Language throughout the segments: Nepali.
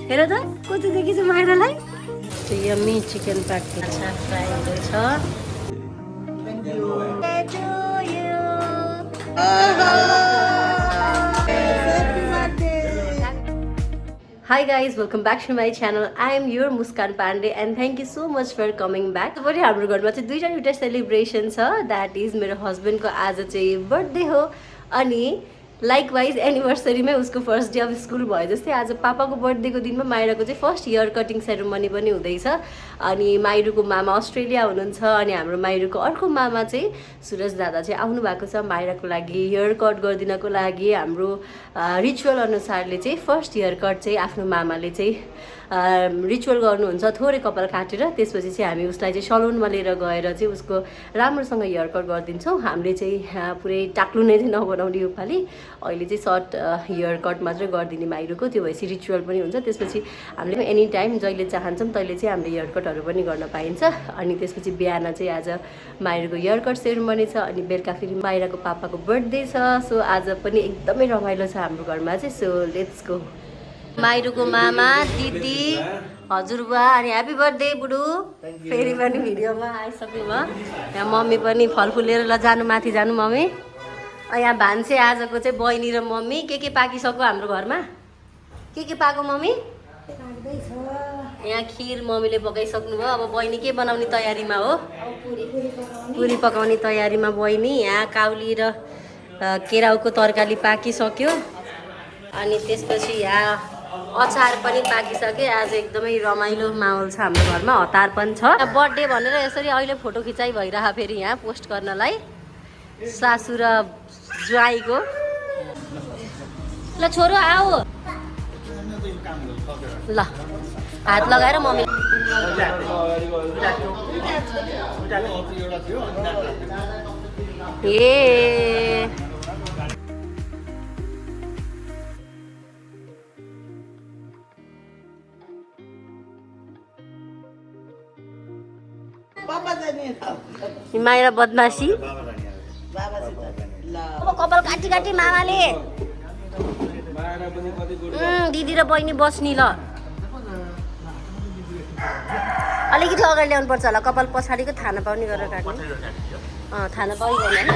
हेर त कति देखेछ माइरालाई यम्मी चिकन पाक्ने फ्राई छ Hi guys, welcome back to my channel. I am your Muskan Pandey and thank you so much for coming back. So भरे हाम्रो घरमा चाहिँ दुईटा सेलिब्रेसन छ. That is मेरो हस्बैन्ड को आज चाहिँ बर्थडे हो अनि लाइकवाइज एनिभर्सरीमै उसको फर्स्ट डे अफ स्कुल भयो जस्तै आज पापाको बर्थडेको दिनमा माइराको चाहिँ फर्स्ट इयर कटिङ सेरेमनी पनि हुँदैछ अनि माइरुको मामा अस्ट्रेलिया हुनुहुन्छ अनि हाम्रो माइरुको अर्को मामा चाहिँ सुरज दादा चाहिँ आउनु भएको छ माइराको लागि हेयर कट गरिदिनको लागि हाम्रो रिचुअल अनुसारले चाहिँ फर्स्ट हेयर कट चाहिँ आफ्नो मामाले चाहिँ रिचुअल गर्नुहुन्छ थोरै कपाल काटेर त्यसपछि चाहिँ हामी उसलाई चाहिँ सलुनमा लिएर गएर चाहिँ उसको राम्रोसँग हेयर कट गरिदिन्छौँ हामीले चाहिँ पुरै टाक्लु नै चाहिँ नबनाउने योपालि अहिले चाहिँ सर्ट हेयर कट मात्रै गरिदिने माइरुको त्यो भएपछि रिचुअल पनि हुन्छ त्यसपछि हामीले एनी टाइम जहिले चाहन्छौँ तहिले चाहिँ हामीले हेयर कटहरू पनि गर्न पाइन्छ अनि त्यसपछि बिहान चाहिँ आज माइरुको हेयर कट सेरेमनी छ अनि बेलुका फेरि माइराको पापाको बर्थडे छ सो आज पनि एकदमै रमाइलो छ हाम्रो घरमा चाहिँ सो लेट्स गो माइरुको मामा दिदी हजुरबा अनि ह्याप्पी बर्थडे बुढु फेरि पनि भिडियोमा आइसक्नु भयो यहाँ मम्मी पनि फलफुल लिएर ल जानु माथि जानु मम्मी यहाँ भान्से आजको चाहिँ बहिनी र मम्मी के पाकिसक्यो हाम्रो घरमा के पाको मम्मी यहाँ खिर मम्मीले पकाइसक्नु भयो अब बहिनी के बनाउने तयारीमा हो पुरी पकाउने तयारीमा बहिनी यहाँ काउली र केराउको तरकारी पाकिसक्यो अनि त्यसपछि यहाँ अचार पनि पाकिसक्यो आज एकदमै रमाइलो माहौल छ हाम्रो घरमा हतार पनि छ बर्थडे भनेर यसरी अहिले फोटो खिचाइ भइरह फेरि यहाँ पोस्ट गर्नलाई सासु र ज्वाइँको ल छोरो आऊ ल हात लगाएर मम्मी ए माइरा बदमासी अब कपाल काटी काटी मामाले दिदी र बहिनी बस्नी ल अलिकति अगाडि ल्याउनु पर्छ होला कपाल पछाडिको थाहा पाउने गरेर काट्ने थाहा पाइँदैन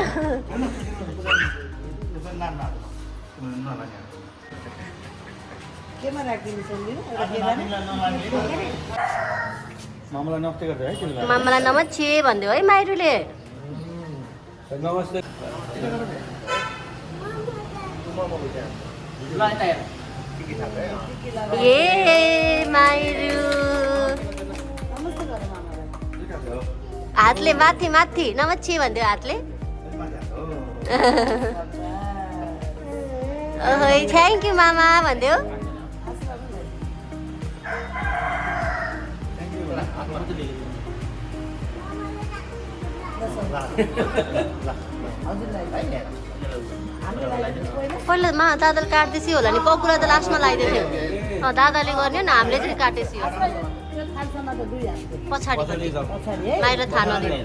मामालाई नमस्ते भन्दियो है माइरुले ए माइरु हातले माथि माथि नमस्ते भन्दियो हातले थ्याङ्क यू मामा भन्दियो पहिला दादाले काट्दैछ होला नि पकुरा त लास्टमा लगाइदिएको थियो दादाले गर्ने न हामीले चाहिँ काटेछ पछाडि बाहिर थाहा नदिनु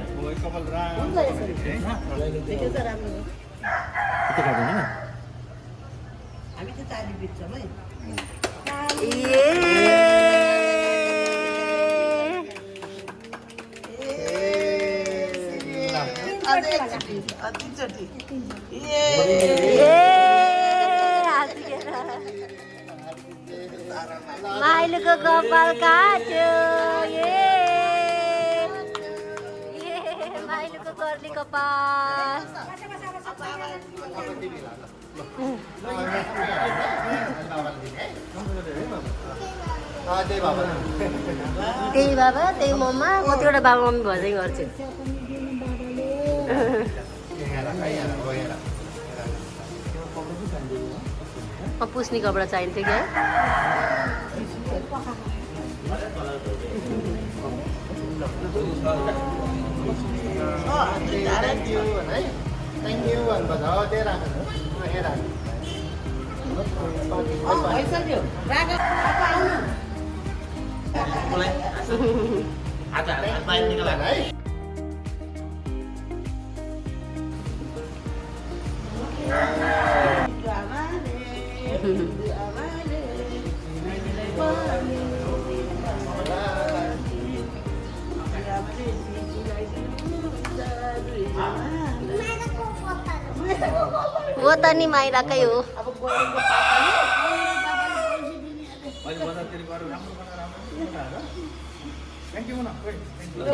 माइलुको कपाल काट्यो माइलुको कर्ली कपाल त्यही बाबा त्यही मम्मा कतिवटा बाबा मम्मी भजै गर्छु पुस्ने कपडा चाहिन्थ्यो क्या गोतनी माइराकै हो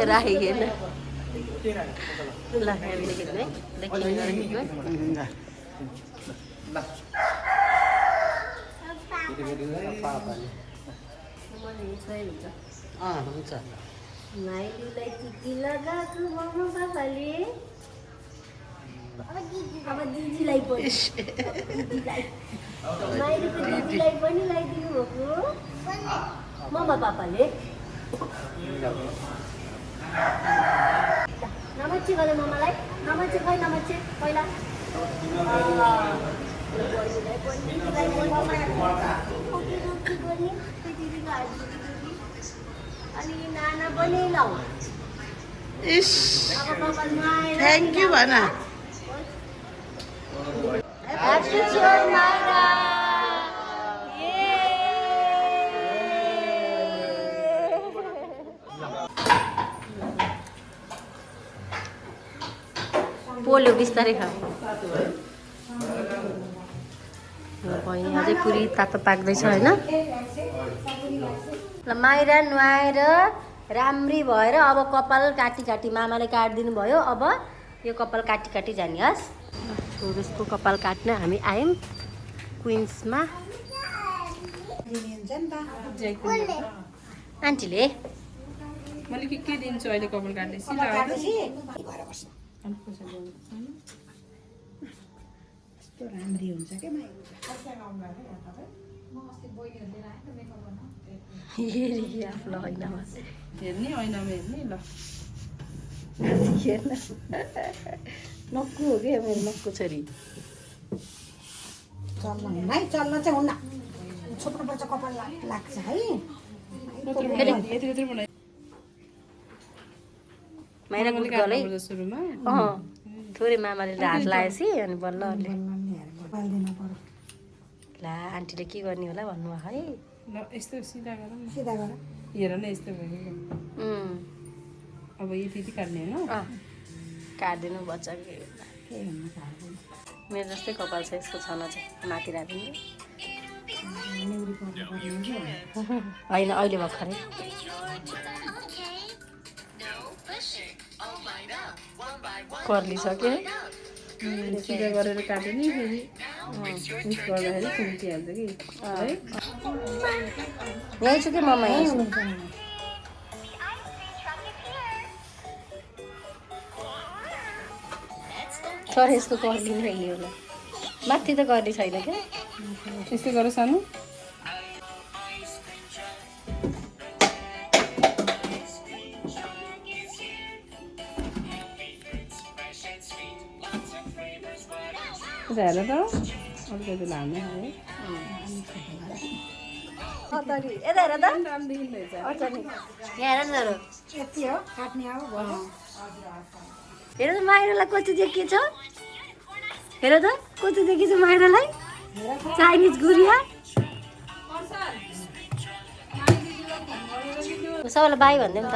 राखेको ल हामीले खिच्ने हुन्छ माइलीलाई टिकी लगाएको मम्मा पापाले अब दिदीलाई पनि माइलीको दिदीलाई पनि लगाइदिनु भएको मम्मा पापाले नमस्ते गरे मम्मालाई नमस्ते खै नमस्ते पहिला अनि नाना पनि लाऊ थ्याङ्क यू भन Happy Joy Myra! पोल्यो बिस्तारै खा बहिनी अझै पुरी तातो पाक्दैछ होइन ल माइरा नुहाएर राम्री भएर अब कपाल काटी काटी मामाले काटिदिनु भयो अब यो कपाल काटी काटी जाने हस् छोरीको कपाल काट्न हामी आयौँ क्विन्समा आन्टीले मैले के दिन्छु अहिले कपाल काट्दैछु राम्री हुन्छ क्या आफूलाई होइन हेर्ने ऐनामा हेर्ने ल हेर्न नक्कु हो कि मेरो नक्कु छोरी चल्न है चल्न चाहिँ हुन्न छोप्नुपर्छ कपाल लाग्छ है माइरा गुडगलै सुरुमा थोरै मामाले हात लगाएपछि अनि बल्ल पाल्दिनु पर्यो ला आन्टीले के गर्ने होला भन्नुभयो है ल यस्तो सिधा गर सिधा गर हेर न यस्तो भयो अब यो त्यति काट्ने होइन काटिदिनु बच्चा के केही हुन्न काट्दैन मेरो जस्तै कपाल छ यसको छन चाहिँ माथि राखिदिनु नेउरी पर्नु पर्यो होइन अहिले भर्खरै कर्ली सक्यो सिधा गरेर काट्यो नि फेरि मिक्स गर्दाखेरि चुम्किहाल्छ कि है यहीँ छु कि मम्मा यहीँ छु सर यसको कर्ली नै होला माथि त कर्ली छैन क्या यस्तै गर सानो हेर त अलिकति लामो है यता हेर त राम्रो देखिँदैछ यहाँ हेर न जरो यति हो काट्ने अब भयो हेर त माइरालाई कति देखिएछ हेर त कति देखिएछ माइरालाई चाइनिज गुरिया सबैलाई बाई भनिदेऊ त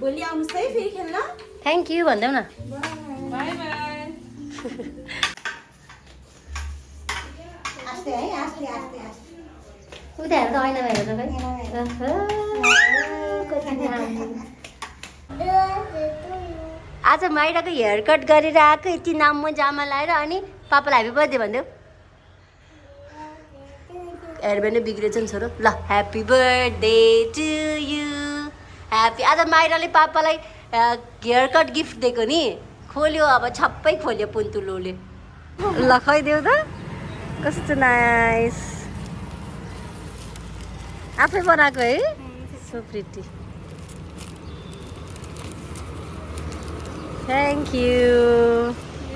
भोलि आउनुहोस् है फेरि खेल्न थ्याङ्क यू भनिदेऊ न बाई बाई आस्ते है आस्ते आस्ते आस्ते उता हेर त ऐनामा हेर त खै आज माइराको हेयर कट गरेर आएको यति नाममा जामा लाएर अनि पापालाई ह्याप्पी बर्थडे भनिदेऊ हेयर ब्यान्डै बिग्रेछ नि छोरो ल happy birthday to you happy आज माइराले पापालाई हेयर कट गिफ्ट दिएको नि खोल्यो अब छप्पै खोल्यो पुन्तुलोले ल खुवाइदेऊ त कस्तो नाइस आफै बनाएको है सो प्रिटी थ्याङ्क यू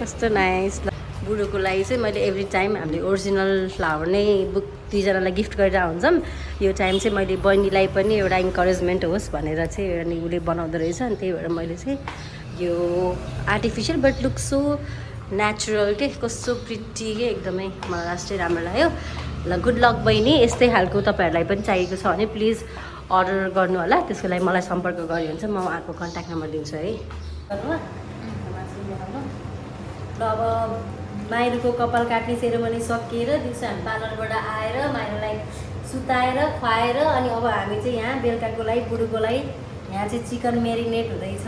कस्तो नाइस ल बुढोको लागि चाहिँ मैले एभ्री टाइम हामीले ओरिजिनल फ्लावर नै बुक दुईजनालाई गिफ्ट गरेर हुन्छौँ यो टाइम चाहिँ मैले बहिनीलाई पनि एउटा इन्करेजमेन्ट होस् भनेर चाहिँ अनि उसले बनाउँदो रहेछ अनि त्यही भएर मैले चाहिँ यो artificial but look so natural के कस्तो प्रिटी के एकदमै मलाई लास्टै राम्रो लाग्यो ल गुड लक बहिनी यस्तै खालको तपाईँहरूलाई पनि चाहिएको छ भने प्लिज अर्डर गर्नु होला त्यसको लागि मलाई सम्पर्क गऱ्यो भने चाहिँ म उहाँको कन्ट्याक्ट नम्बर दिन्छु है ल अब माइरूको कपाल काट्ने सेरोमनी सकिएर दिउँसो हामी पार्लरबाट आएर माइरूलाई सुताएर खुवाएर अनि अब हामी चाहिँ यहाँ बेलुकाको लागि बुढोको लागि यहाँ चाहिँ चिकन मेरिनेट हुँदैछ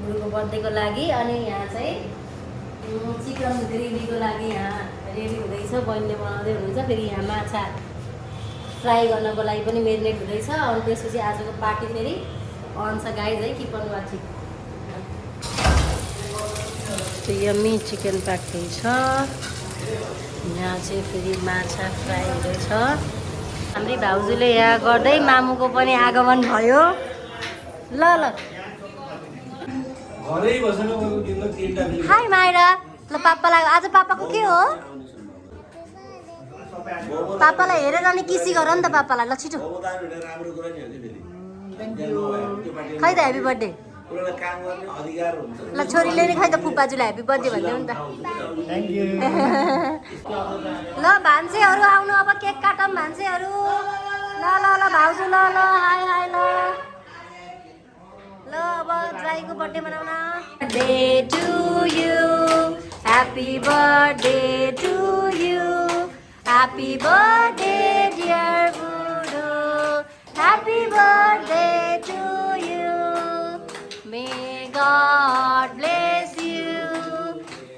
बुढोको बर्थडेको लागि। अनि यहाँ चाहिँ चिकन ग्रेभीको लागि यहाँ रेडी हुँदैछ, बहिनीले बनाउँदै हुनुहुन्छ। फेरि यहाँ माछा फ्राई गर्नको लागि पनि मेरिनेट हुँदैछ। अनि त्यसपछि आजको पार्टी फेरि अन छ गाइज है, keep on watching. Yummy chicken party छ यहाँ चाहिँ, फेरि माछा फ्राई हुँदैछ। हाम्री भाउजूले यहाँ गर्दै मामुको पनि आगमन भयो। ल ल हाई माइरा। ल पापालाई आज पापाको के हो? पापालाई हेरेर अनि किसी गर नि त पापालाई। ल छिटो खै त ह्याप्पी बर्थडे। ल छोरीले नि खै त फुपाजुलाई ह्याप्पी बर्थडे भनिदेऊ नि त। ल भान्सेहरू आउनु, अब केक काटौँ भान्सेहरू। ल ल ल भाउजू ल ल हाई हाई ल ल अब ज्वाइँको बर्थडे मनाउन। Birthday to you, happy birthday to you, happy birthday dear बुढो, happy birthday to you. May God bless you,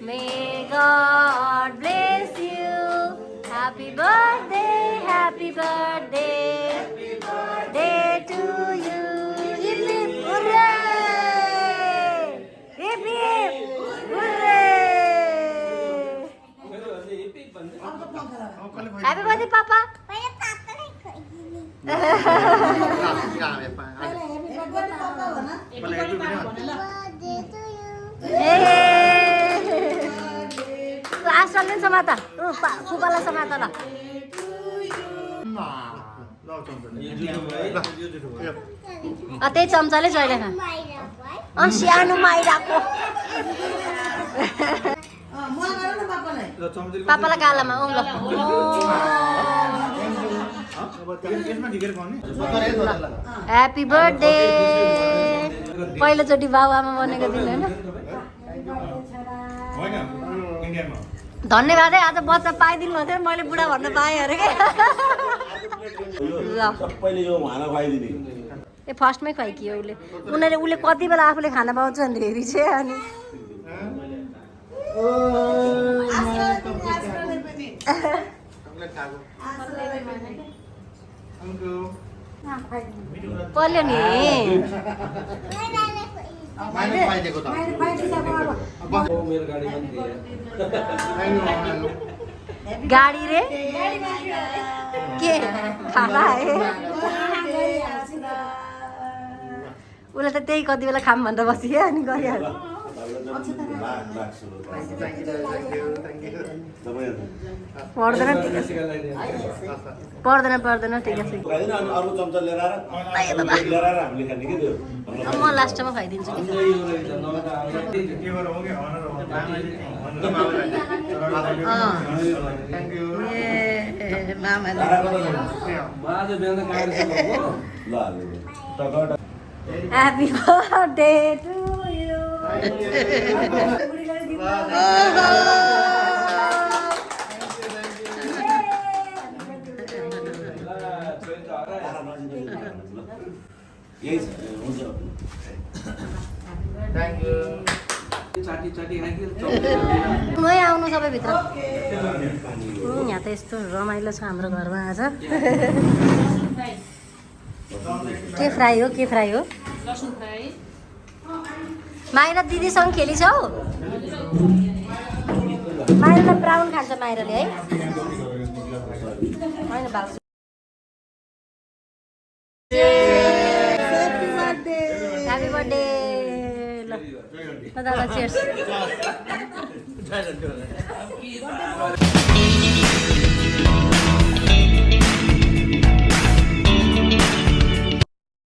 may God bless you. Happy birthday, happy birthday, happy birthday to you. Hip hip hooray! Hip hip hooray! Happy birthday, Papa. आश्रमले समाता फुपालाई समाता ल। त्यही चम्चाले जहिले खा। सानो माइराको पापालाई गालामा औ ल। Happy birthday. पहिलोचोटि बाउ आमा बनेको दिन होइन। धन्यवाद है, आज बच्चा पाइदिनु भएको थियो, मैले बुढा भन्न पाएँ अरे क्या। ए फर्स्टमै खुवाइकियो उसले कति बेला आफूले खाना पाउँछ भने हेरी चाहिँ। अनि पल्यो नि गाडी रे के खाना है उसलाई त त्यही कति बेला खाम भनेर बसियो अनि गरिहाल्छ। पर्दैन पर्दैन ठिक छ। म लास्टमा खुवाइदिन्छु कि। Happy birthday to you. Thank you. मै आउनु सबै भित्र। यहाँ त यस्तो रमाइलो छ हाम्रो घरमा आज। के फ्राई हो? माइरा दिदीसँग खेलिछौ? माइरालाई ब्राउन खान्छ माइराले है होइन भाउजू। Happy birthday. ल दादा चियर्स।